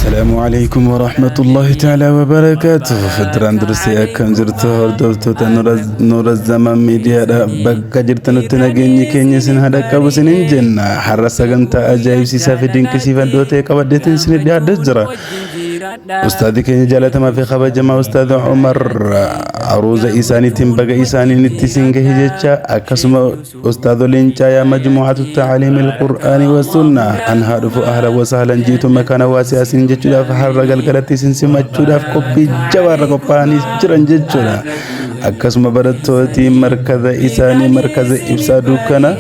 Assalaamu alaikum warahmatullahi ta'ala wabarakaatuh. Duraan dursee akkam jirtu hordoftoota Nuura Zaman miidiyaadha. Bakka jirtanutti nageenyi keenya isin haa dhaqqabu isiniin jenna. Har'a sagantaa ajaa'ibsiisaa fi dinqisiifadhoo ta'e qabadheetiin isin dhiyaadhee jira. Ustaadi keenya jaalatamaa fi kabajamaa Ustaad Umar aruuza isaaniitiin baga isaaniin itti isin gahe jecha akkasuma Ustaazoleen caayaa majmuucatu taaliimil qur'aanii wa sunnaa an haa dhufu ahla wa sahlan jiitu makaana waasi'aa isin jechuudhaaf har'a galgalatti isin simachuudhaaf qophii jabaarra qophaa'anii jiran jechuudha. Akkasuma barattooti markaza isaanii markaza ibsaa dukkana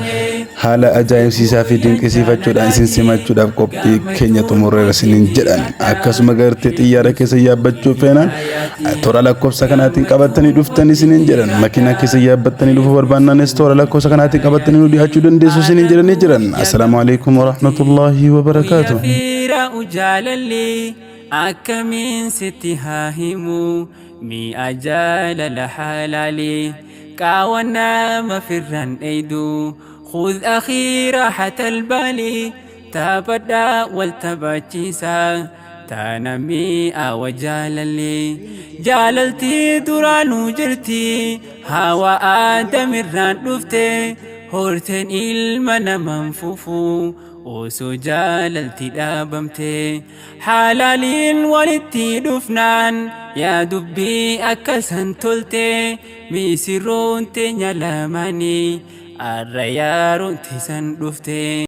haala ajaa'ibsiisaa fi dinqisiifachuudhaan isin simachuudhaaf qophii keenya xumurreera isiniin jedhan. Akkasuma gartee xiyyaara keessa yaabbachuu feenaan toora lakkoofsa kanaatiin qabattanii dhuftan isiniin jedhan. Makiinaa keessa yaabbattanii dhufuu barbaannaanis toora lakkoofsa kanaatiin qabattanii nu dhiyaachuu dandeessu isiniin jedhanii jiran. Assalaamu alaikum warahmatullaahi wabarakaatu. Fiira jaalalli akkamiin sitti haa himu mi'a jaalala halaali qaawa nama firran dheeydu خذ أخي راحة البال taphadhaa wal taphachiisaa taana mi'a wajaalalli jaalaltii duraanuu jirti hawa aadamirraan dhufte horteen ilma namaan fufu osoo jaalalti dhaabamte haalaaliin walitti dhufnaan yaa dubbii akkasan tolte misirroon teenya lamaanii arra yaaroon teessan dhufte.